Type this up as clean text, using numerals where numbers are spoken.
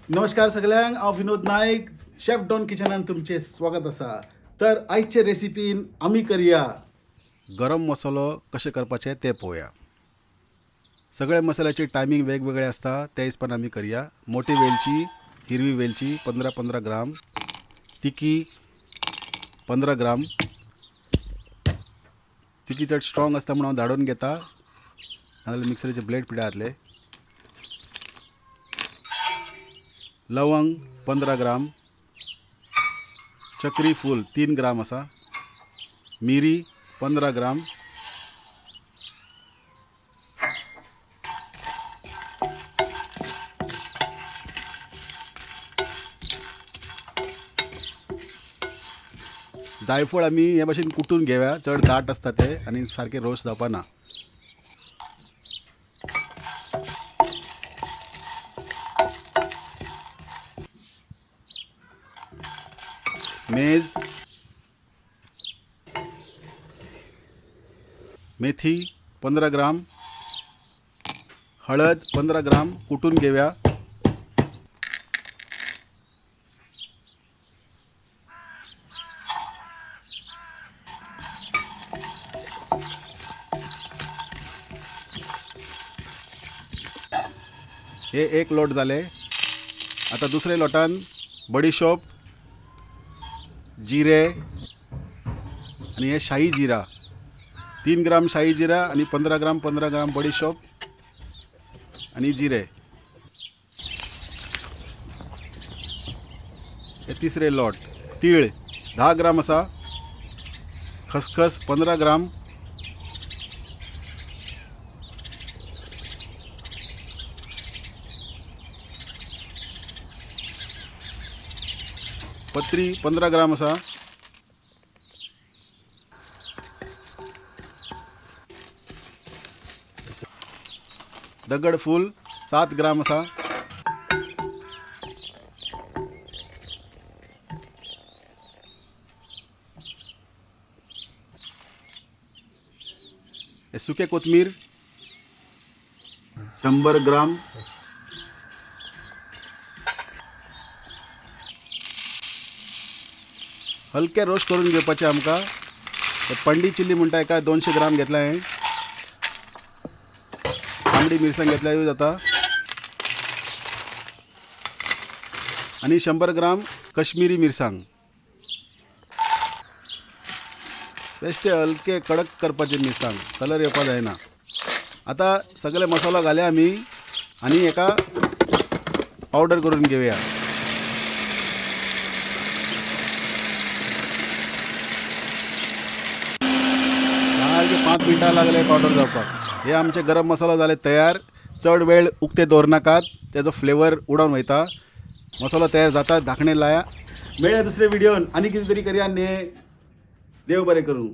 नमस्कार सगळ्यांक, हांव विनोद नायक, शेफ डॉन किचनान तुमचें स्वागत आसा। तर आयचे रेसिपीन आमी करया गरम मसालो कशें करपाचें तें पळोवया। सगळे मसाल्याची टायमींग वेगवेगळे आसता त्या हिसपान आमी करया। मोठी वेलची, हिरवी वेलची 15-15 ग्राम, तिकी 15 ग्राम। तिकी चड स्ट्रॉंग आसता म्हणून हांव धाडून घेता, नाजाल्यार मिक्सराचे ब्लेड पिड्यार जातले। लवंग 15 ग्राम, चक्री फूल 3 ग्राम आसा, मिरी 15 ग्राम, जायफळ आमी हे भाशेन कुटून घेवया, चड दाट आसता ते आनी सारके रोस्ट जावपा ना। मेज, मेथी 15 ग्राम, हळद 15 ग्राम कुटून घेवया। हे एक लोट जाले। आता दुसरे लोटान बडीशोप, जिरे आनी हे शाही जिरा, 3 ग्राम शाही जिरा आनी 15 ग्राम 15 ग्राम बडीशोप आनी जिरे। हे तिसरे लोट। तीळ 10 ग्राम आसा, खसखस 15 ग्राम, पत्री 15 ग्राम आसा, दगड फूल 7 ग्राम आसा, हे सुके कोथमीर 100 ग्राम, हलके रोस्ट करून घेवपाचे आमकां। हे पंडी चिल्ली म्हणटा एका 200 ग्राम घेतला हांवें, तांबडी मिरसांग घेतल्यार जाता, आनी 100 ग्राम कश्मीरी मिरसांग। बेश्टे हलके कडक करपाचे मिरसांग, कलर येवपा जायना। आतां सगळे मसालो घालया आमी आनी एका पावडर करून घेवया। सारके 5 मिनटां लागले पावडर जावपाक। हे आमचे गरम मसालो जाले तयार। चड वेळ उक्ते दवरनाकात, तेजो फ्लेवर उडोवन वयता। मसालो तयार जाता, धाकणे लाया। मेळया दुसरे व्हिडियोन आनी कितें तरी करया न्ही। देव बरें करूं।